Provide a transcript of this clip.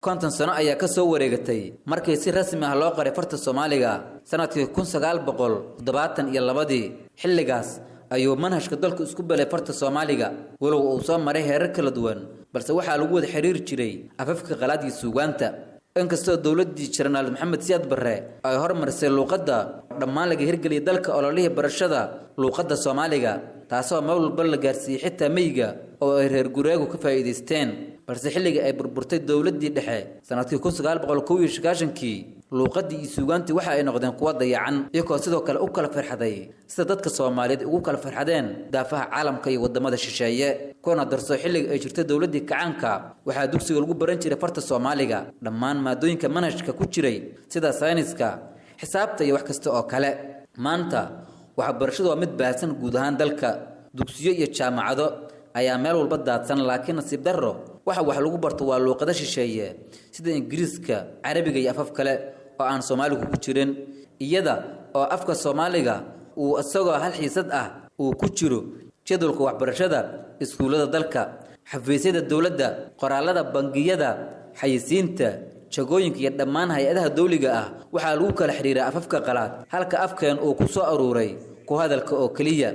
50 sano ayaa ka soo wareegatay markii si rasmi ah loo qoray farta Soomaaliga sanadkii 1972-dii. Xilligaas ayuu manhajka dalku isku belay farta Soomaaliga, walow uu soo maray heerar kala duwan, balse waxaa lagu wada xiriiri jiray afafka qalaad iyo suugaanta. Inkastoo dowladdii Jenaraal Maxamed Siyaad Barre ay hormarisay luuqadda, dhammaan laga hirgeliyay dalka ololihii barashada luuqadda Soomaaliga, taasoo meel walba la gaarsiiyey, xitaa miyiga oo ay reer gureegu ka faa'iidaysteen, balse xilligii ay burburtay dowladdii dhexe sanadkii 1991-kii, luuqaddii iyo suugaantii waxa ay noqdeen kuwa dayacan, iyagoo sidoo kale u kala farxaday sida dadka Soomaaliyeed ugu kala farxadeen daafaha caalamka iyo waddamada shisheeye. Kuna darso, xilliga ay jirtay dowladdii kacaanka waxaa dugsiga lagu baran jiray farta Soomaaliga dhammaan maadooyinka manhajka ku jiray, sida sayniska, xisaabta iyo wax kasta oo kale. Maanta waxbarashadu waa mid baahsan guud ahaan dalka, dugsiyo iyo jaamacado ayaa meel walba daadsan, laakiin nasiib darro waxa wax lagu barto waa luuqado shisheeye sida Ingiriiska, Carabiga iyo afaf kale oo aan Soomaaligu ku jirin, iyada oo afka Soomaaliga uu isagoo hal xiisad ah uu ku jiro jadwalka waxbarashada iskuullada dalka, xafiisyada dowladda, qoraalada bangiyada, xayisiinta, jagooyinka iyo dhammaan hay-adaha dawliga ah waxaa lagu kala xidhiiraa afafka qalaad, halka afkeen uu ku soo aruuray ku hadalka oo keliya.